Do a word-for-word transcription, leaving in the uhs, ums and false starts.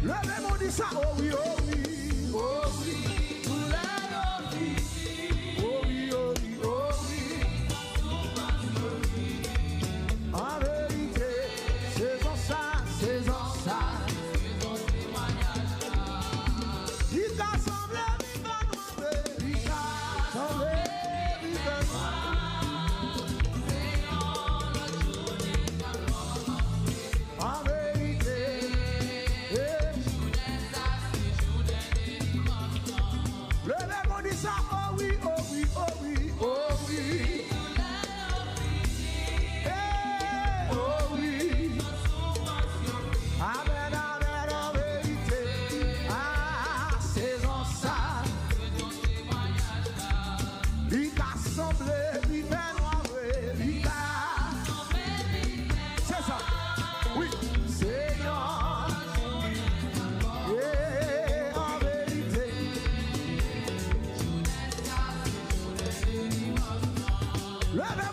Leve men w di sa, o wi, o wi, o wi. O wi, o wi, o wi. An verite, sezon sa, sezon sa. Li ka sanble li fè nwa vre, li ka sanble li fè nwa. An verite, eh. Leve men w di sa, o wi, o wi, o wi, o wi. Eh, o wi. Amèn, amèn, an verite. Ah, sezon sa. Li ka sanble li fè nwa vre, li ka. Se sa. Wi. Seyè. Eh, an verite. Leve